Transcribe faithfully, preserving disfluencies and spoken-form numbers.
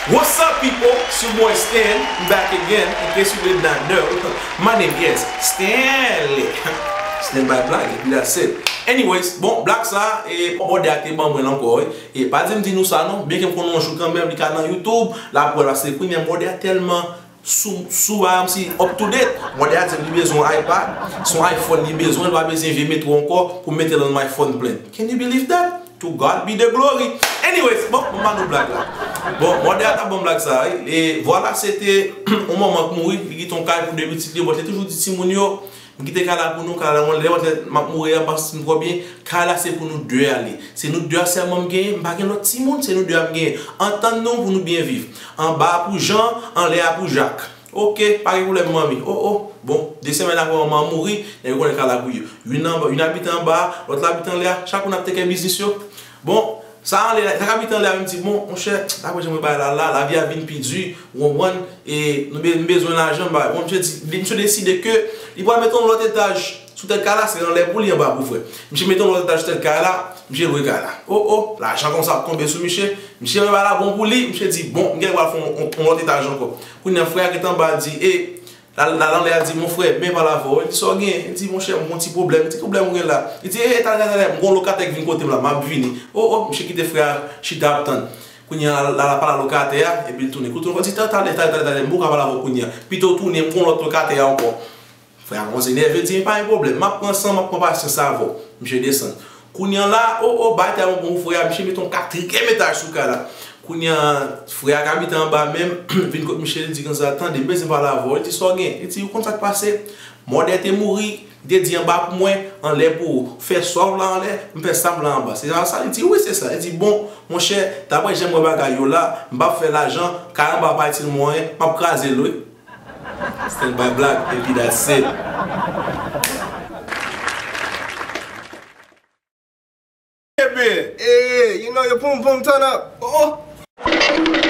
What's up, people? It's your boy Stan, back again. In case you did not know, my name is Stanley. Stand by Black, and that's it. Anyways, bon, blag sa, e, mòde a te ban mwen l ankò, wi. E pa di m di nou sa non, byenke m konnen yon jou kanmenm, li ka nan YouTube, l ap wè l, paske kounye a mòde a tèlman sou, sou, um, si up to date. Mòde a di m li bezwen yon iPad, se yon iPhone li bezwen, li pa bezwen vye Metro ankò pou mete l nan iPhone plan. Can you believe that? To God be the glory. Anyways, bon, mwen ba nou blag la. Bon, mòde a t ap ban m blag sa, wi. E vwala, se te yon manman k mouri, li kite yon kay pou de pitit li, bon, li te toujou di timoun yo, m kite kay la pou nou, kay la, lè m ap mouri a, m pa santi m twò byen, kay la se pou nou de a li. Se nou de a sèlman m genyen, m pa gen lòt timoun, se nou de a m genyen. Antann nou pou nou byen viv. Anba a pou Jan, anlè a pou Jak. Oke, pa gen pwoblèm, manmi. O, o. Bon, de semèn apre manman an mouri, nèg yo konnen kay la pou yo. Youn anba, youn abite anba, lòt la abite anlè a, chak moun ap teke biznis yo. Bon, sa anlè a, sa k abite anlè a menm di, bon, monchè, daprè jan mwen bay la la, lavi a vin pi di, ou konprann, e nou be-, m bezwen lajan, m bay. Bon, misye di, li, misye deside ke li pral mete yon lòt etaj sou tèt kay la, se anlè pou li, anba pou frè. Misye mete yon lòt etaj sou tèt kay la, misye lwe kay la. O, o, lajan konsa ap tonbe sou misye. Misye wè bagay la bon pou li, misye di, bon, m gen dwa fè yon, yon, yon lòt etaj ankò. Kounye a, frè a ki t anba a di, e, la, la, anlè a di, mon frè, byen pale avè w. Li di, sa w gen? Li di, monchè, m gon ti pwoblèm. Li di, ki pwoblèm ou gen la? Li di, e, e, talè, talè, talè, m gon lokatè k vin kote m la, m ap vini. O, o, misye kite frè a chita ap tann. Kounye a, l al pale a lokatè a, epi l tounen. Kote l ankò, di, talè, talè, talè, talè, m poko ka pale avè w kounye a. Pito w tounen, m gon lòt lokatè ankò. Frè a kòmanse nève, di, pa gen pwoblèm, m ap pran san m, m ap pran pasyans avè w. Misye desann. Kounye a la, o, o, bagay tèlman bon pou frè a, misye mete yon katriyèm etaj sou kay la. Kounye a, frè a k abite anba menm, vin kot misye, li di konsa, tande, m bezwen pale avè w. Li di, sa w gen? Li di, ou konn sa k pase? Mòde te mouri, li te di anba pou mwen, anlè pou ou. Fè sa w vle anlè, m fè sa m vle anba. Se sa, sa? Li di, wi, se sa. Li di, bon, monchè, daprè jan m wè bagay yo la, m p ap fè lajan, kay anba pa itil mwen anyen, m ap kraze l, wi. Stand by Black, epi that's it. Baby, hey, you know your pum pum turn up. Oh, oh.